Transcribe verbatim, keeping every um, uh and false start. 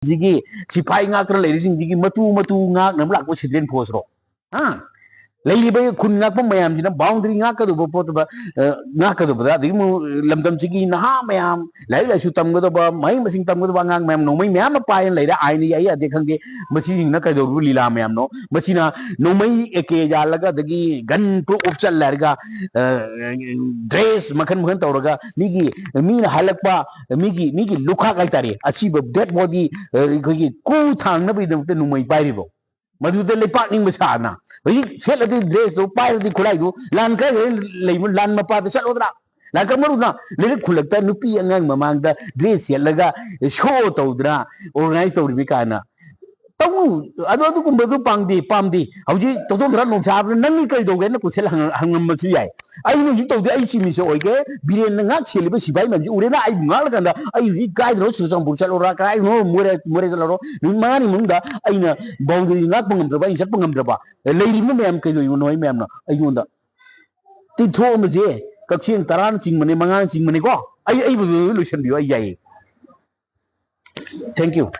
ꯁꯤꯒꯤ ꯁꯤꯐꯥꯏ ꯉꯥꯛꯇꯅ ꯂꯩꯔꯤꯁꯤꯡꯁꯤꯒꯤ ꯃꯇꯨ ꯃꯇꯨ ꯉꯥꯛꯅꯕ ꯂꯥꯛꯄ ꯁꯤꯗꯦꯟ ꯐꯣꯔꯁꯔꯣ? ꯍꯥ? ꯂꯩꯔꯤꯕ ꯈꯨꯟ ꯉꯥꯛꯄ ꯃꯌꯥꯝꯁꯤꯅ ꯕꯥꯎꯟꯗꯔꯤ ꯉꯥꯛꯀꯗꯧꯕ ꯄꯣꯠꯇꯨꯗ, ꯑ, ꯉꯥꯛꯀꯗꯧꯕꯗ, ꯑꯗꯒꯤ ꯑꯃꯨꯛ ꯂꯝꯗꯝꯁꯤꯒꯤ ꯅꯍꯥ ꯃꯌꯥꯝ, ꯂꯥꯏꯔꯤꯛ ꯂꯥꯏꯁꯨ ꯇꯝꯒꯗꯕ, ꯃꯍꯩ ꯃꯁꯤꯡ ꯇꯝꯒꯗꯕ ꯑꯉꯥꯡ ꯃꯌꯥꯝ, ꯅꯣꯡꯃꯩ ꯃꯌꯥꯝ ꯑꯃ ꯄꯥꯏꯅ ꯂꯩꯔꯦ, ꯑꯥꯏꯟꯅ ꯌꯥꯏ ꯌꯥꯗꯦ ꯈꯪꯗꯦ꯫ ꯃꯁꯤꯁꯤꯡꯅ ꯀꯩꯗꯧꯔꯤꯕ ꯂꯤꯂꯥ ꯃꯌꯥꯝꯅꯣ? ꯃꯁꯤꯅ ꯅꯣꯡꯃꯩ ꯑꯦ ꯀꯦ ꯌꯥꯜꯂꯒ, ꯑꯗꯒꯤ ꯒꯟ ꯄ꯭ꯔꯨꯞ ꯎꯞꯆꯜꯂꯦ ꯍꯥꯏꯔꯒ, ꯑ, ꯗ꯭ꯔꯦꯁ ꯃꯈꯜ ꯃꯈꯜ ꯇꯧꯔꯒ, ꯃꯤꯒꯤ, ꯃꯤꯅ ꯍꯜꯂꯛꯄ, ꯃꯤꯒꯤ, ꯃꯤꯒꯤ ꯂꯨꯈꯥꯛ ꯍꯥꯏꯇꯥꯔꯦ, ꯑꯁꯤꯕ ꯗꯦꯠ ꯕꯣꯗꯤ, ꯑ, ꯑꯩꯈꯣꯏꯒꯤ ꯀꯨ ꯊꯥꯡꯅꯕꯒꯤꯗꯃꯛꯇ ꯅꯣꯡꯃꯩ ꯄꯥꯏꯔꯤꯕ꯫ ꯃꯗꯨꯗ ꯂꯩꯄꯥꯛ ꯅꯤꯡꯕ ꯁꯥꯗꯅ, ꯍꯧꯖꯤꯛ ꯁꯦꯠꯂꯗꯤ ꯗ꯭ꯔꯦꯁꯇꯨ, ꯄꯥꯏꯔꯗꯤ ꯈꯨꯠꯂꯥꯏꯗꯨ, ꯂꯥꯟ ꯀꯥꯏꯗ ꯂꯩꯕ, ꯂꯥꯟ ꯃꯄꯥꯗ ꯆꯠꯂꯣꯗ꯭ꯔꯥ? ꯂꯥꯟ ꯀꯥꯡꯕꯨꯗꯨꯅ ꯂꯩꯔꯛ ꯈꯨꯜꯂꯛꯇ ꯅꯨꯄꯤ ꯑꯉꯥꯡ ꯃꯃꯥꯡꯗ ꯗ꯭ꯔꯦꯁ ꯁꯦꯠꯂꯒ ꯁꯣ ꯇꯧꯗꯅ ꯑꯣꯔꯒꯅꯥꯏꯁ ꯇꯧꯔꯤꯕꯅꯤ ꯀꯥꯏꯅ ꯇꯧꯅꯨ꯫ ꯑꯗꯨ, ꯑꯗꯨꯒꯨꯝꯕꯗꯨ ꯄꯥꯝꯗꯦ, ꯄꯥꯝꯗꯦ꯫ ꯍꯧꯖꯤꯛ ꯇꯧꯗꯣꯟ ꯊꯣꯔꯥ ꯅꯣꯡꯁꯥꯕꯅ ꯅꯪꯒꯤ ꯀꯔꯤ ꯇꯧꯒꯦꯅ ꯀꯣꯏꯁꯟ ꯍꯪ-, ꯍꯪꯉꯝꯕꯁꯨ ꯌꯥꯏ꯫ ꯑꯩꯅ ꯍꯧꯖꯤꯛ ꯇꯧꯗꯦ, ꯑꯩ ꯁꯤ ꯃꯤꯁꯦ ꯑꯣꯏꯒꯦ꯫ ꯕꯤꯔꯦꯟꯅ ꯉꯥꯛ ꯁꯦꯜꯂꯤꯕ ꯁꯤꯐꯥꯏ ꯃꯌꯥꯝꯁꯤ ꯎꯔꯦꯅ ꯑꯩꯕꯨ ꯉꯥꯛꯂꯀꯥꯟꯗ ꯑꯩ ꯍꯧꯖꯤꯛ ꯀꯥꯏꯗꯅꯣ ꯆꯨꯔꯆꯥꯟꯄꯨꯔ ꯆꯠꯂꯣꯔꯥ, ꯀꯗꯥꯏꯗꯅꯣ ꯃꯣꯔꯦ, ꯃꯣꯔꯦ ꯆꯠꯂꯣꯔꯣ꯫ ꯅꯨꯃꯤꯠ ꯃꯉꯥꯅꯤ ꯃꯅꯨꯡꯗ ꯑꯩꯅ ꯕꯥꯎꯟꯗꯔꯤ ꯉꯥꯛꯄ ꯉꯝꯗ꯭ꯔꯕ, ꯑꯩꯅ ꯆꯠꯄ ꯉꯝꯗ꯭ꯔꯕ, ꯂꯩꯔꯤꯕ ꯃꯌꯥꯝ ꯀꯩꯗꯧꯔꯤꯕꯅꯣ? ꯑꯩ ꯃꯌꯥꯝꯅ ꯑꯩꯉꯣꯟꯗ ꯇꯤꯟꯊꯣꯛꯑꯝꯕꯁꯦ ꯀꯛꯆꯦꯡ ꯇꯔꯥꯅ ꯆꯤꯡꯕꯅꯦ, ꯃꯉꯥꯅ ꯆꯤꯡꯕꯅꯦꯀꯣ꯫ ꯑꯩ, ꯑꯩꯕꯨ ꯂꯣꯏꯁꯤꯟꯕꯤꯌꯣ, ꯑꯩ ꯌꯥꯏꯌꯦ꯫ Thank you꯫